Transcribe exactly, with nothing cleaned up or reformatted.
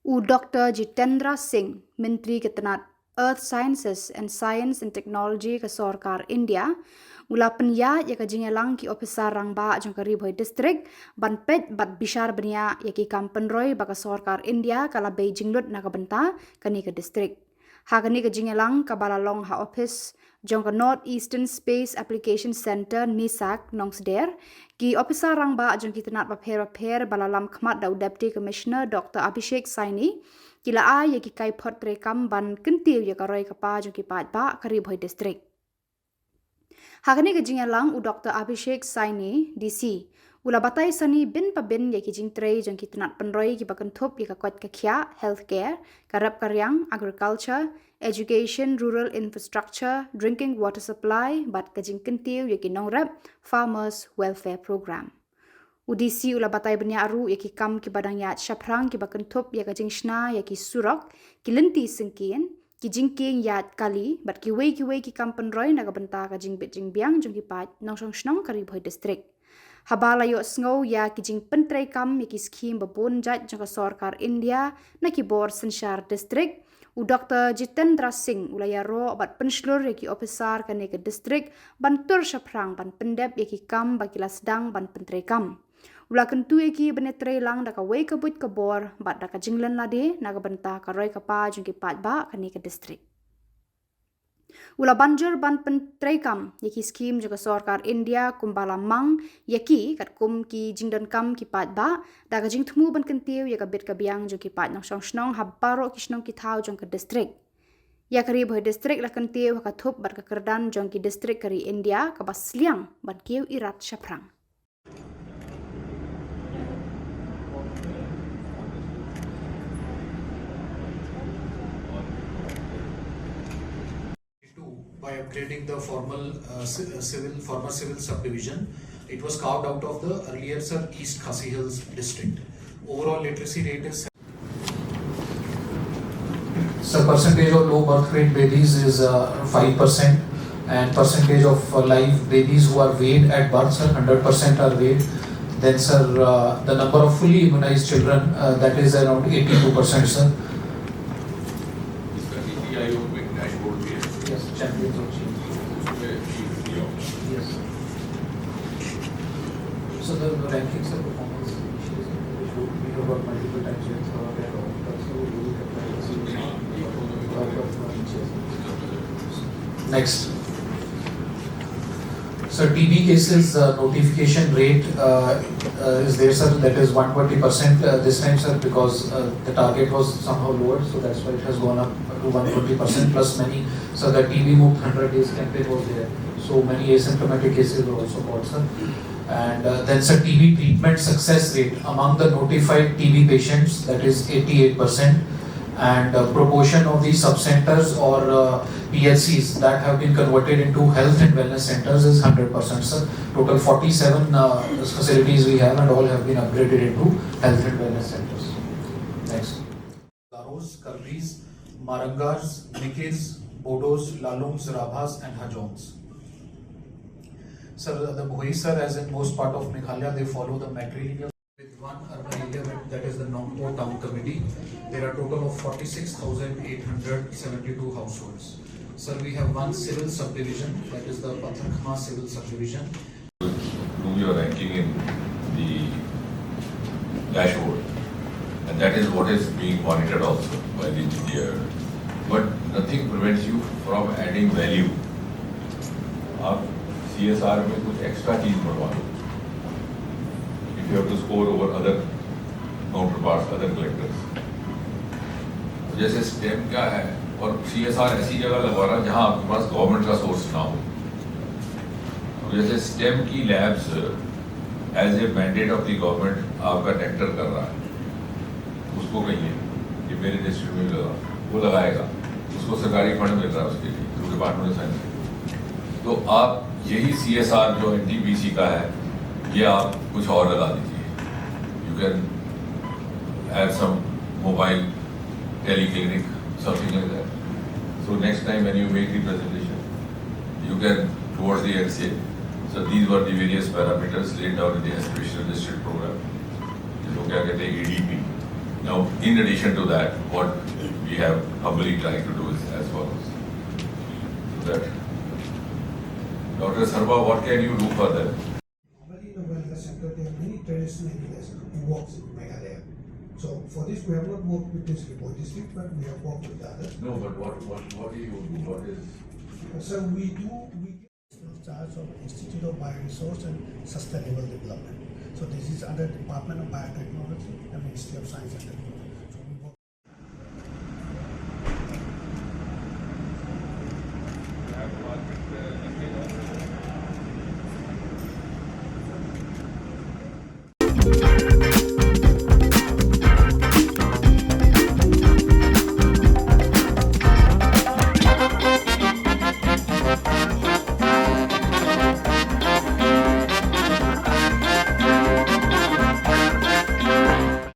U Doctor Jitendra Singh, Myntri ka tnat Earth Sciences and Science and Technology ka sorkar India, u la pynïaid ïa ka jingïalang ki ophisar rangbah jong ka Ri Bhoi District ban peit bad bishar bniah ïa ki kam pynroi ba ka sorkar India ka la bei jinglut na ka bynta kane ka district. Ha kane ka jingïalang kaba la long ha ophis jong ka North Eastern Space Application Centre, NESAC, Nongsder, ki ophisar rangbah jong ki tnat bapher bapher ba la lam khmat da u Deputy Commissioner Doctor Abhishek Saini, ki la ai ïa ki kaiphod treikam ban kyntiew ïa ka roi ka par jong ki paidbah ka Ri Bhoi District. Ha kane ka jingïalang u Doctor Abhishek Saini, D C, u la batai sani bin pa bin ïa ki jingtrei jong ki tnat pynroi kiba kynthup ïa ka koit ka khiah, healthcare, ka rep ka riang, agriculture, education, rural infrastructure, drinking water supply, bad ka jingkyntiew ïa ki nongrep, Farmers Welfare Programme. U D C u la batai bniah ruh ïa ki kam kiba dang ïaid shaphrang kiba kynthup ïa ka jingshna ïa ki surok, ki lynti syngkien, ki jingkieng ïaid kali, bad kiwei kiwei ki kam pynroi na ka bynta ka jingbit jingbiang jong ki paid nongshong shnong ka Ri Bhoi District. Haba la ïohsngew ïa ki jingpyntreikam ïa ki skhim babun jait jong ka sorkar India na ki bor synshar district, u Doctor Jitendra Singh u la ïaroh bad pynshlur ïa ki ophisar kane ka district ban tur shaphrang ban pyndep ïa ki kam ba ki la sdang ban pyntreikam. U la kyntu ïa ki ban ïatrei lang da kawei ka buit ka bor bad da ka jingleh lade na ka bynta ka roi ka par jong ki paidbah kane ka district. U la ban jur ban pyntreikam ïa ki skhim jong ka sorkar India kumba la mang ïa ki katkum ki jingdonkam ki paidbah, da ka jingthmu ban kyntiew ïa ka bit ka biang jong ki paid nongshong shnong ha baroh ki shnong ki thaw jong ka district. Ïa ka Ri Bhoi District la kyntiew ha ka thup bad ka kyrdan jong ki district ka ri India kaba sliang ban kiew irat shaphrang. By upgrading the formal, uh, ci-, uh, civil, former civil subdivision. It was carved out of the earlier, sir, East Khasi Hills district. Overall literacy rate is So percentage of low birth weight babies is, uh, five percent, and percentage of, uh, live babies who are weighed at birth, sir, hundred percent are weighed. Then, sir, uh, the number of fully immunized children, uh, that is around eighty-two percent, sir. इसका नीति आयोग में डैशबोर्ड भी है। Yes, Champions of Change. उसमें भी दिया हुआ है। Yes, sir. So the rankings of performance issues, we have got multiple times we have covered and all, but so we will have to see. Next. Sir, T B cases, uh, notification rate, uh, uh, is there, sir? That is one twenty percent, uh, this time, sir, because, uh, the target was somehow lowered, so that's why it has gone up to one twenty percent plus many. So the T B Mukt hundred days campaign was there, so many asymptomatic cases were also caught, sir. And, uh, then, sir, T B treatment success rate among the notified T B patients, that is eighty-eight percent, and, uh, proportion of the sub-centers or, uh, P H Cs that have been converted into health and wellness centers is hundred percent, sir. Total forty-seven, uh, facilities we have, and all have been upgraded into health and wellness centers. Next. Garos, Karbis, Marangas, Mikirs, Bodos, Lalungs, Rabhas, and Hajongs. Sir, the Bhoi, sir, as in most part of Meghalaya, they follow the matrilineal. With one urban area, that is the Nongpoh Town Committee, there are total of forty-six thousand eight hundred seventy-two households. Sir, we have one civil subdivision, that is the Patharkhmah Civil Subdivision. Do your ranking in the dashboard, and that is what is being monitored also by the G T I. But nothing prevents you from adding value. आप C S R में कुछ एक्स्ट्रा चीज बढ़वा लो। If you have to score over other counterparts, other collectors. जैसे स्टेम क्या है, और C S R ऐसी जगह लगवा रहा जहां आपके पास गवर्नमेंट का सोर्स ना हो। तो जैसे स्टेम की लैब्स, as a mandate of the government, आपका नेक्टर कर रहा है, उसको कहिए कि मेरे डिस्ट्रिक्ट में लगा, वो लगाएगा, उसको सरकारी फंड मिल रहा है उसके लिए, जो डिपार्टमेंट साइन। तो आप यही C S R जो N T P C का है, ये आप कुछ और लगा दीजिए। You can add some mobile teleclinic, something like that. So next time when you make the presentation, you can, towards the end, say, "So these were the various parameters laid down in the aspirational district program." जिसको क्या कहते हैं, A D P. Now, in addition to that, what we have humbly tried to do is as follows. So that, Doctor Sarma, what can you do further? Normally, in the wellness sector, there are many traditional healers who works in Meghalaya. So for this, we have not worked with this Ri Bhoi district, but we have worked with the others. No, but what, what, what do you do? What is? So we do, we get charge of Institute of Bioresource and Sustainable Development. So this is under Department of Biotechnology and Ministry of Science and Technology.